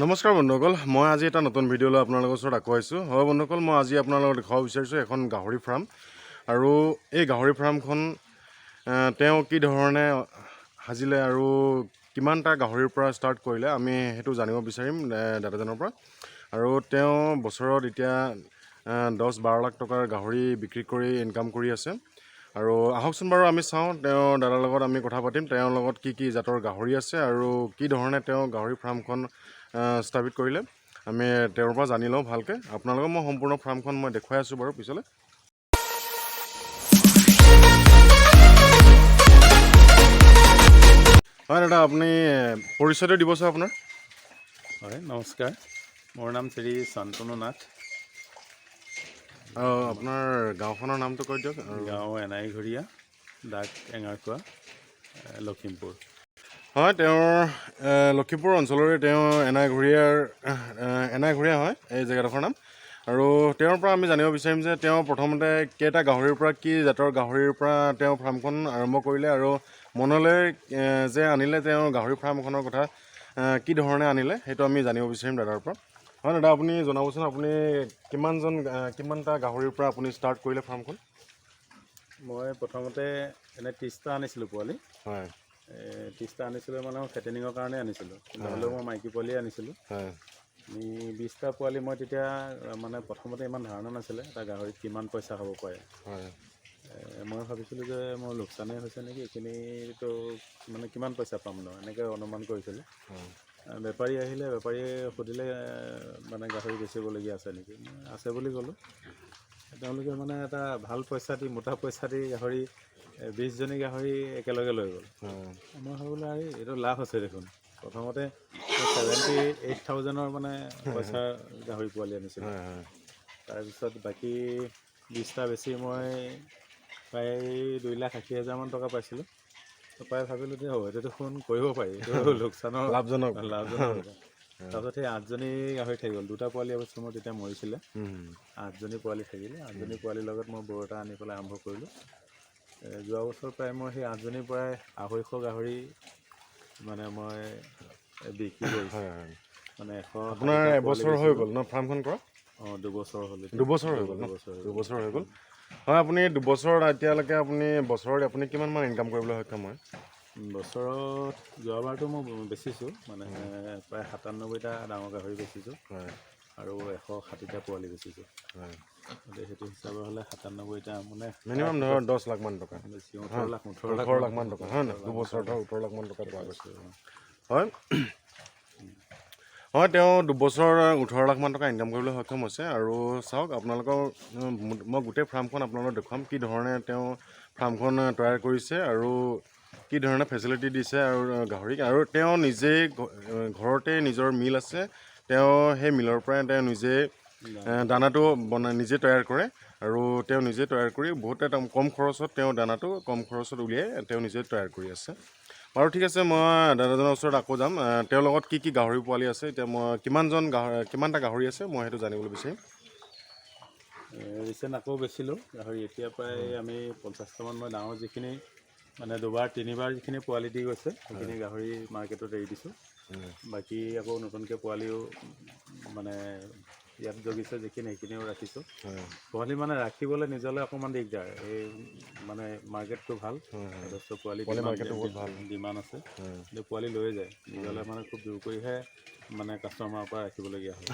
নমস্কাৰ বন্ধুসকল, মই আজি এটা নতুন ভিডিঅ' লৈ আপোনালোকৰ ওচৰত আকৌ আহিছোঁ। হয় বন্ধুসকল, মই আজি আপোনালোকক দেখুৱাব বিচাৰিছোঁ এখন গাহৰি ফাৰ্ম আৰু এই গাহৰি ফাৰ্মখন তেওঁ কি ধৰণে সাজিলে আৰু কিমানটা গাহৰিৰ পৰা ষ্টাৰ্ট কৰিলে, আমি সেইটো জানিব বিচাৰিম দাদাজনৰ পৰা। আৰু তেওঁ বছৰত এতিয়া 10-12 লাখ টকাৰ গাহৰি বিক্ৰী কৰি ইনকাম কৰি আছে। আৰু আহকচোন বাৰু আমি চাওঁ, তেওঁ দাদাৰ লগত আমি কথা পাতিম, তেওঁৰ লগত কি কি জাতৰ গাহৰি আছে আৰু কি ধৰণে তেওঁ গাহৰি ফাৰ্মখন স্থাপিত কৰিলে, আমি তেওঁৰ পৰা জানি লওঁ ভালকৈ। আপোনালোকক মই সম্পূৰ্ণ ফাৰ্মখন মই দেখুৱাই আছোঁ বাৰু পিছলৈ। হয় দাদা, আপুনি পৰিচয়টো দিবচোন আপোনাৰ। হয়, নমস্কাৰ, মোৰ নাম শ্ৰী শান্তনু নাথ। আৰু আপোনাৰ গাঁওখনৰ নামটো কৈ দিয়ক আৰু। গাঁও এনাইঘৰীয়া, ডাক এঙাৰখোৱা, লখিমপুৰ। হয়, তেওঁৰ লখিমপুৰ অঞ্চলৰে, তেওঁ এনাইঘৰীয়া হয় এই জেগাডোখৰ নাম। আৰু তেওঁৰ পৰা আমি জানিব বিচাৰিম যে তেওঁ প্ৰথমতে কেইটা গাহৰিৰ পৰা, কি জাতৰ গাহৰিৰ পৰা তেওঁ ফাৰ্মখন আৰম্ভ কৰিলে আৰু মনলৈ যে আনিলে তেওঁ গাহৰি ফাৰ্মখনৰ কথা, কি ধৰণে আনিলে, সেইটো আমি জানিব বিচাৰিম দাদাৰ পৰা। হয় দাদা, আপুনি জনাবচোন, আপুনি কিমানটা গাহৰিৰ পৰা আপুনি ষ্টাৰ্ট কৰিলে ফাৰ্মখন? মই প্ৰথমতে এনেই 30টা আনিছিলোঁ পোৱালি। 30টা আনিছিলোঁ মানে মই ফেটেনিঙৰ কাৰণে আনিছিলোঁ, কিন্তু হ'লেও মই মাইকী পোৱালিয়ে আনিছিলোঁ। আমি 20টা পোৱালি, মই তেতিয়া মানে প্ৰথমতে ইমান ধাৰণা নাছিলে এটা গাহৰিত কিমান পইচা হ'ব পাৰে। মই ভাবিছিলোঁ যে মোৰ লোকচানেই হৈছে নেকি, এইখিনিতো মানে কিমান পইচা পাম ন, এনেকৈ অনুমান কৰিছিলোঁ। বেপাৰী আহিলে, বেপাৰীয়ে সুধিলে মানে গাহৰি বেচিবলগীয়া আছে নেকি? মই আছে বুলি ক'লোঁ। তেওঁলোকে মানে এটা ভাল পইচা দি, মোটা পইচা দি গাহৰি 20জনী গাহৰি একেলগে লৈ গ'ল। মই ভাবিলোঁ, আৰে এইটো লাভ আছে দেখোন। প্ৰথমতে 78,000ৰ মানে পইচাৰ গাহৰি পোৱালি আনিছিলোঁ। হয় হয় তাৰপিছত বাকী 20টা বেছি মই প্ৰায় 2,80,000মান টকা পাইছিলোঁ। তো পাই ভাবিলোঁ যে হ'ব, এইটো দেখোন কৰিব পাৰি, এইটো লোকচানৰ লাভজনক। লাভজনক হ'ব। তাৰপিছত সেই আঠজনী গাহৰি থাকি গ'ল। দুটা পোৱালি অৱশ্যে মোৰ তেতিয়া মৰিছিলে। আঠজনী পোৱালি থাকিলে। আঠজনী পোৱালিৰ লগত মই বৰ এটা আনি পেলাই আৰম্ভ কৰিলোঁ। যোৱা বছৰ প্ৰায় মই সেই আঠজনীৰ পৰাই 250 গাহৰি মানে মই বিক্ৰী কৰিছোঁ। হয় হয় মানে 100 আপোনাৰ এবছৰ হৈ গ'ল ন ফাৰ্মখন কৰা? অঁ, 2 বছৰ হ'ল এতিয়া। 2 বছৰ হৈ গ'ল ন? 2 বছৰ হৈ গ'ল। 2 বছৰ হৈ গ'ল। হয়, আপুনি 2 বছৰত এতিয়ালৈকে আপুনি বছৰত আপুনি কিমানমান ইনকাম কৰিবলৈ সক্ষম হয়? বছৰত যোৱাবাৰটো মই বেচিছোঁ, মানে প্ৰায় 97টা ডাঙৰ গাহৰি বেচিছোঁ আৰু 160টা পোৱালি বেচিছোঁ। গতিকে সেইটো হিচাপে হ'লে 97টা মানে মিনিমাম ধৰক 10 লাখমান টকা। বেছি, 18 লাখ, 18 লাখ। 18 লাখমান টকা হয় নহয়? 2 বছৰত ধৰক 18 লাখমান টকা পোৱা গৈছে। হয় হয় তেওঁ 2 বছৰ 18 লাখমান টকা ইনকাম কৰিবলৈ সক্ষম হৈছে। আৰু চাওক, আপোনালোকৰ মই গোটেই ফাৰ্মখন আপোনালোকক দেখুৱাম, কি ধৰণে তেওঁ ফাৰ্মখন তৈয়াৰ কৰিছে আৰু কি ধৰণে ফেচিলিটি দিছে আৰু গাহৰিক। আৰু তেওঁ নিজেই ঘৰতে নিজৰ মিল আছে, তেওঁ সেই মিলৰ পৰাই তেওঁ নিজে দানাটো বনাই নিজে তৈয়াৰ কৰে। আৰু তেওঁ নিজে তৈয়াৰ কৰি বহুত এটা কম খৰচত, তেওঁ দানাটো কম খৰচত উলিয়াই তেওঁ নিজে তৈয়াৰ কৰি আছে। বাৰু ঠিক আছে, মই দাদাজনৰ ওচৰত আকৌ যাম। তেওঁৰ লগত কি কি গাহৰি পোৱালি আছে, এতিয়া মই কিমানটা গাহৰি আছে, মই সেইটো জানিবলৈ বিচাৰিম। ৰিচেণ্ট আকৌ বেচিলোঁ গাহৰি। এতিয়া প্ৰায় আমি 50টামান মই ডাঙৰ যিখিনি মানে দুবাৰ তিনিবাৰ যিখিনি পোৱালি দি গৈছে, সেইখিনি গাহৰি মাৰ্কেটত এৰি দিছোঁ। বাকী আকৌ নতুনকৈ পোৱালিও মানে ইয়াত জগিছে যিখিনি, সেইখিনিও ৰাখিছোঁ। পোৱালি মানে ৰাখিবলৈ নিজলৈ অকণমান দিগদাৰ। এই মানে মাৰ্কেটটো ভাল যথেষ্ট, পোৱালি পোৱালি মাৰ্কেটটো বহুত ভাল। ডিমাণ্ড আছে, কিন্তু পোৱালি লৈয়ে যায়। নিজলৈ মানে খুব জোৰ কৰিহে মানে কাষ্টমাৰৰ পৰা ৰাখিবলগীয়া হয়।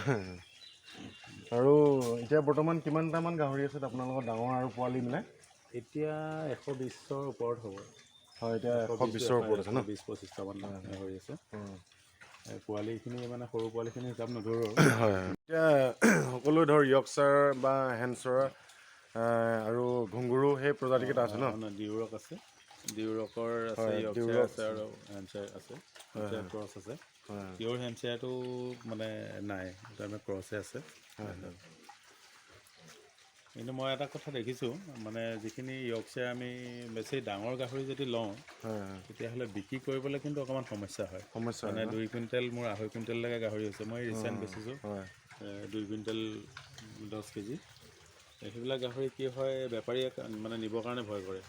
আৰু এতিয়া বৰ্তমান কিমানটামান গাহৰি আছে আপোনালোকৰ, ডাঙৰ আৰু পোৱালি মিলাই? এতিয়া 120ৰ ওপৰত হ'ব। হয়, এতিয়া 120ৰ ওপৰত আছে ন? 20-25টামান গাহৰি আছে। পোৱালিখিনি মানে সৰু পোৱালিখিনি হিচাপ নধৰোঁ আৰু। হয় হয় এতিয়া সকলো ধৰ য়ৰ্কচাৰ বা হেম্পশ্বায়াৰ আৰু ঘুংগুৰু, সেই প্ৰজাতিকেইটা আছে ন? অঁ, ডিউৰক আছে, ডিউৰকৰ আছে, য়ৰ্কশ্বায়াৰ ডিউৰক। আছে আৰু হেম্পশ্বায়াৰ আছে, হেম্পশ্বায়াৰ ক্ৰছ আছে। পিয়'ৰ হেম্পশ্বায়াৰটো মানে নাই, তাৰমানে ক্ৰছে আছে। কিন্তু মই এটা কথা দেখিছোঁ, মানে যিখিনি য়ৰ্কশ্বায়াৰ আমি বেছি ডাঙৰ গাহৰি যদি লওঁ, হয় হয় তেতিয়াহ'লে বিক্ৰী কৰিবলৈ কিন্তু অকণমান সমস্যা হয়। সমস্যা। মানে 2 কুইণ্টেল, মোৰ 2.5 কুইণ্টেললৈকে গাহৰি হৈছে। মই ৰিচেণ্ট বেচিছোঁ 2 কুইণ্টেল 10 কেজি। সেইবিলাক গাহৰি কি হয়, বেপাৰীয়ে মানে নিবৰ কাৰণে ভয় কৰে।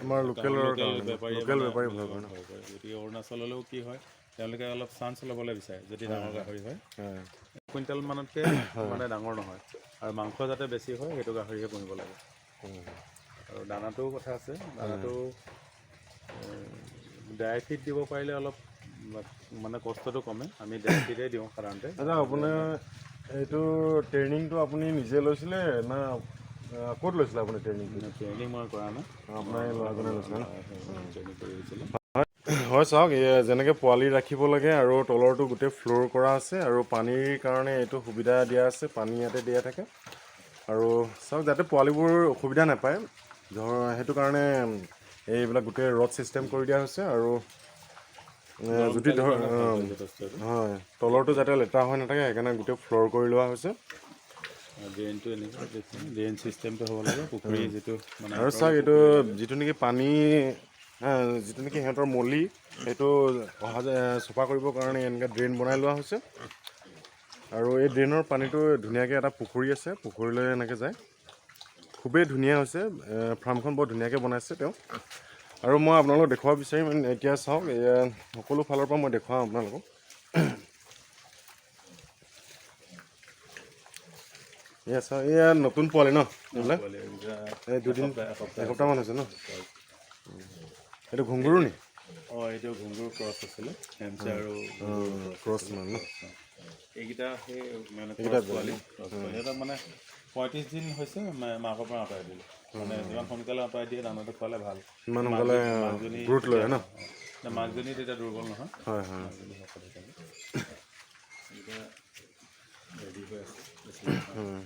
আমাৰ লোকেলৰ লোকেল কাৰণে, বেপাৰীয়ে লোকেল মানে বেপাৰী ভয় কৰে ন? ভয় কৰে। গতিকে অৰুণাচললৈও কি হয় তেওঁলোকে অলপ চান্স ল'বলৈ বিচাৰে যদি ডাঙৰ গাহৰি হয়। হয়। 1 কুইণ্টেলমানতকৈ মানে ডাঙৰ নহয় আৰু মাংস যাতে বেছি হয়, সেইটো গাহৰিহে পুহিব লাগে। আৰু দানাটোও কথা আছে। দানাটো ড্ৰাই ফিড দিব পাৰিলে অলপ মানে কষ্টটো কমে। আমি ড্ৰাই ফিডেই দিওঁ সাধাৰণতে। আচ্ছা, আপোনাৰ এইটো ট্ৰেইনিংটো আপুনি নিজে লৈছিলে না ক'ত লৈছিলে আপুনি ট্ৰেইনিংটো? ট্ৰেইনিং মই কৰা নাই। আপোনাৰ এই ল'ৰাজনে লৈছিলে ন? ট্ৰেইনিং কৰি আহিছিলে। হয়, চাওক, এই যেনেকৈ পোৱালি ৰাখিব লাগে আৰু তলৰটো গোটেই ফ্ল'ৰ কৰা আছে আৰু পানীৰ কাৰণে এইটো সুবিধা দিয়া আছে, পানী ইয়াতে দিয়া থাকে। আৰু চাওক, যাতে পোৱালিবোৰ অসুবিধা নাপায় ধৰ, সেইটো কাৰণে এইবিলাক গোটেই ৰড ছিষ্টেম কৰি দিয়া হৈছে। আৰু যদি ধৰ যথেষ্ট এইটো। হয়, তলৰটো যাতে লেতেৰা হৈ নাথাকে, সেইকাৰণে গোটেই ফ্ল'ৰ কৰি লোৱা হৈছে। ড্ৰেইনটো এনেকুৱা ড্ৰেইন চিষ্টেমটো হ'ব লাগে, পুখুৰী যিটো মানে। আৰু চাওক, এইটো যিটো নেকি পানী, যিটো নেকি সিহঁতৰ মলি, সেইটো অহা চফা কৰিবৰ কাৰণে এনেকৈ ড্ৰেইন বনাই লোৱা হৈছে। আৰু এই ড্ৰেইনৰ পানীটো ধুনীয়াকৈ এটা পুখুৰী আছে, পুখুৰীলৈ এনেকৈ যায়। খুবেই ধুনীয়া হৈছে। ফাৰ্মখন বৰ ধুনীয়াকৈ বনাইছে তেওঁ আৰু মই আপোনালোকক দেখুৱাব বিচাৰিম। এতিয়া চাওক, এয়া সকলো ফালৰ পৰা মই দেখুৱাম আপোনালোকক। এয়া চাওক, এয়া নতুন পোৱালি ন এইবিলাক? পোৱালি এইকেইটা। এই দুদিন এসপ্তাহ। এসপ্তাহমান হৈছে ন? এইটো ঘুংগুৰু নি? অঁ, এইটো ঘুংগুৰ ক্ৰছ আছিলে, হেমচি আৰু ক্ৰছ মানে ন? এইকেইটা সেই মানে ক্ৰছ পোৱালি। ক্ৰছ পোৱালি এটা মানে 35 দিন হৈছে, মাকৰ পৰা আঁতৰাই দিলোঁ। মানে যিমান সোনকালে আঁতৰাই দিয়ে, দানাটো খোৱালে ভাল। ইমান সোনকালে মাকজনী গ্ৰোথ লয় ন? তেতিয়া মাকজনী তেতিয়া দুৰ্বল নহয়। হয় হয় মাকজনী শকত হৈ থাকে। এইকেইটা ৰেডি হৈ আছে, বেছি নহয়।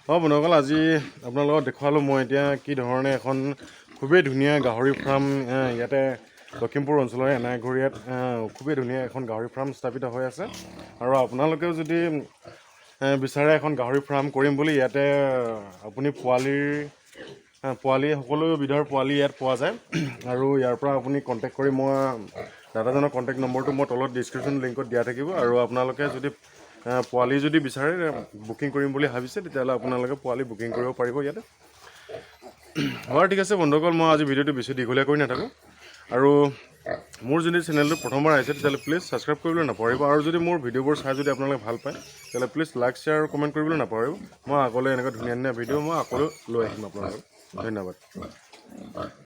অঁ বন্ধুসকল, আজি আপোনালোকক দেখুৱালোঁ মই এতিয়া কি ধৰণে এখন খুবেই ধুনীয়া গাহৰি ফাৰ্ম, ইয়াতে লখিমপুৰ অঞ্চলৰ এনাইঘৰীয়াত খুবেই ধুনীয়া এখন গাহৰি ফাৰ্ম স্থাপিত হৈ আছে। আৰু আপোনালোকেও যদি বিচাৰে এখন গাহৰি ফাৰ্ম কৰিম বুলি, ইয়াতে আপুনি পোৱালি, সকলো বিধৰ পোৱালি ইয়াত পোৱা যায়। আৰু ইয়াৰ পৰা আপুনি কণ্টেক্ট কৰি, মই দাদাজনৰ কণ্টেক্ট নম্বৰটো মই তলত ডিছক্ৰিপশ্যন লিংকত দিয়া থাকিব। আৰু আপোনালোকে যদি পোৱালি যদি বিচাৰে, বুকিং কৰিম বুলি ভাবিছে, তেতিয়াহ'লে আপোনালোকে পোৱালি বুকিং কৰিব পাৰিব ইয়াতে। বাৰু, ঠিক আছে বন্ধুসকল, মই আজি ভিডিঅ'টো বেছি দীঘলীয়া কৰি নাথাকোঁ। আৰু মোৰ যদি চেনেলটো প্ৰথমবাৰ আহিছে, তেতিয়াহ'লে প্লিজ ছাবস্ক্ৰাইব কৰিবলৈ নাপাহৰিব। আৰু যদি মোৰ ভিডিঅ'বোৰ চাই যদি আপোনালোকে ভাল পায়, তেতিয়াহ'লে প্লিজ লাইক, শ্বেয়াৰ আৰু কমেণ্ট কৰিবলৈ নাপাহৰিব। মই আগলৈ এনেকুৱা ধুনীয়া ধুনীয়া ভিডিঅ' মই আকৌ লৈ আহিম আপোনালোকক। ধন্যবাদ।